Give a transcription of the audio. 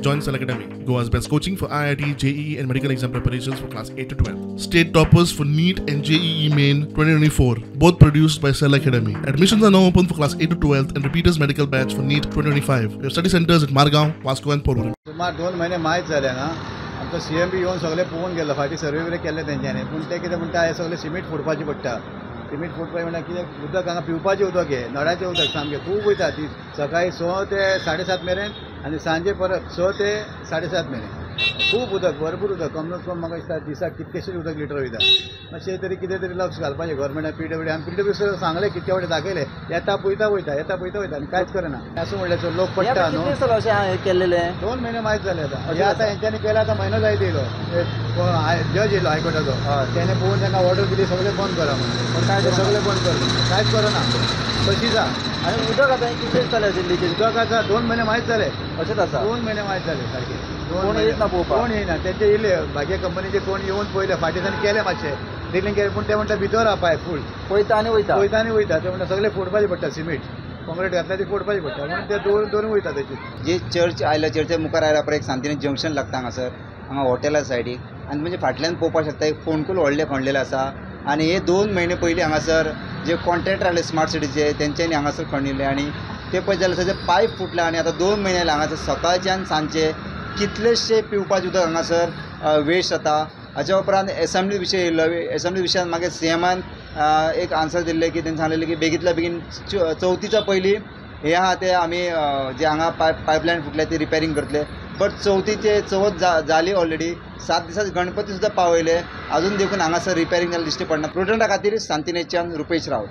Join Cell Academy, Goa's best coaching for IIT, JEE and medical exam preparations for class 8 to 12. State toppers for NEET and JEE Main 2024, both produced by Cell Academy. Admissions are now open for class 8 to 12 and repeaters medical batch for NEET 2025. We have study centers at Margao, Vasco and Porvorim. सुमार 2 महिने मायत जाले हांगा. आमचो C M बी येवन सगळें पळोवन गेलो, फाटीं सर्वे बिर्वे केल्ले तेंच्यांनी. पूण ते कितें म्हणटा, हें सगळें सिमीट फोडपाचें पडटा. सिमीट फोडपाचें म्हणल्यार कितें, उदक हांगा पिवपाचें उदक, हें नळाचें उदक सामकें खूब वयता. ती सकाळीं 6 ते 7:30 मेरेन आनी सांजे परत 6 ते 7:30 मेरेन खूब उदक, भरपूर उदक. कम कम म्हाका दिसता दिसाक कितकेशेच उदक लिटर वयता. मातशें तरी कितें तरी लक्ष घालपाचें गव्हर्मेंटान. पी डब्ल्यू डी, आमी पी डब्ल्यू डी सांगलें, कितके फावटी दाखयलें, येता पळयता वयता, येता पळयता वयता आनी कांयच करना. आसूं म्हणल्यार लोक पडटा न्हू. अशें केल्लें 2 महिने मायत जाले आतां. हें आतां हेंच्यांनी केलें, आतां म्हयनो जायत येयलो. जज येयलो हायकोर्टाचो, तेणें पळोवन तांकां ऑर्डर दिली सगळें बंद करा म्हणून. पण काय सगळें बंद कर, कांयच करना, तशीच आहा. आनी उदक आतां कितले दीस जाले अशें लिकेज? उदक आतां 2 महिने मायत जाले. अशेंच आसा, 2 महिने मायत जाले सारके. कोण येयच ना पळोवपाक, कोण येयना. तेंचे येयले बाकी कंपनीचे कोण येवन पळयले, फाटीं केले मातशें ड्रिलींग केलें, पूण ते म्हणटा भितर आहा पायप फूल. पळयता आनी वयता, पळयता आनी वयता. ते म्हणटा सगळें फोडपाचें पडटा, सिमीट कॉन्क्रीट घातल्या ती फोडपाची पडटा, म्हणून ते दवरून वयता तशी. जे चर्च आयला, चर्चा मुखार आयला पळय एक सांतिनेज जंक्शन लागता हांगासर, हांगा हॉटेला सायडीक. आनी म्हणजे फाटल्यान पळोवपाक शकता एक फोंडकूल व्हडलें खणलेलें आसा. आनी हे 2 महिने पयलीं हांगासर जे कॉन्ट्रॅक्टर आसले स्मार्ट सिटीचे तेंच्यांनी हांगासर खणिल्ले आनी ते पळय जाल्यार सद्या पायप फुटला. आनी आतां 2 महिने जाले हांगासर सकाळचे आनी सांजचे कितलेशे पिवपाचें उदक हांगासर वेस्ट जाता. हाच्या उपरांत एसेंब्ली विशय येयलो. एसेंब्ली विशयान मागीर सी एमान एक आन्सर दिल्लें की तेणें सांगलेलें की बेगींतल्या बेगीन चवथीच्या पयलीं हें आहा तें आमी जे हांगा पायपलायन फुटल्या ती रिपेरींग करतले. बट चवथीचे चवथ जाली ऑलरेडी, 7 दिसांत गणपती सुद्दां पावयले, अजून देखून हांगासर रिपेरींग जाल्यार दिश्टी पडना. प्रुडंटा खातीर सांतिनेजच्यान रुपेश रावत.